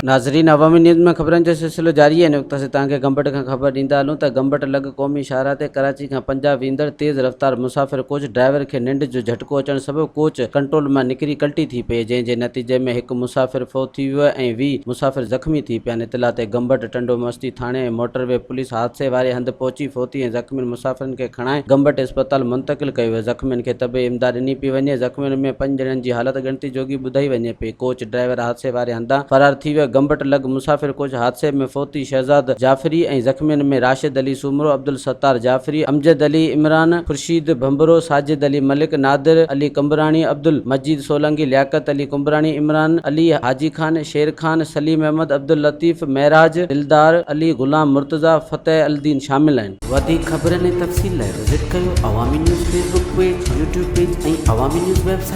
ناظرين عوامي نيوز ۾ خبرن جو سلسلو جاري آهي هن وقت اسين توهان کي گمبٽ کان خبر ڏيندا هلون ته گمبٽ لڳ قومي شاهراهه تي ڪراچي کان پنجاب ويندڙ تيز رفتار مسافر ڪوچ ڊرائيور کي ننڊ جو جهٽڪو اچڻ سبب ڪوچ ڪنٽرول مان نڪري ڪلٽي ٿي پئي جنهن جي نتيجي ۾ هڪ مسافر فوت ٿي ويو ۽ 20 مسافر زخمي ٿي پيا آهن اطلاع تي گمبٽ ٽنڊو مستي ٿاڻي ۽ موٽر وي پوليس حادثي واري هنڌ پهچي فوتي ۽ زخمين مسافرن کي کڻائي گمبٽ اسپتال منتقل ڪيو ويو زخمين کي طبي امداد ڏني پئي وڃي زخمين ۾ پنج ڄڻن جي حالت ڳڻتي جوڳي ٻڌائي وڃي پئي ڪوچ ڊرائيور حادثي واري هنڌان فرار ٿي ويو، گمبٽ لڳ مسافر ڪوچ حادثي ۾ فوتي شهزاد جعفري ۽ زخمين ۾ راشد علي سومرو، عبدالستار جعفري، امجد علي، عمران، خورشيد ڀنڀرو، ساجد علي ملڪ، نادر علي قمبراڻي، عبدالمجيد سولنگي، لياقت علي قمبراڻي، عمران علي، حاجي خان، شير خان، سليم احمد، عبداللطيف، معراج، دلدار علي، غلام مرتضيٰ، فتح الدين شامل آهن. وڌيڪ خبرن ۽ تفصيل لاء وزٽ ڪيو Awami news Facebook page, YouTube page ۽ Awami news website.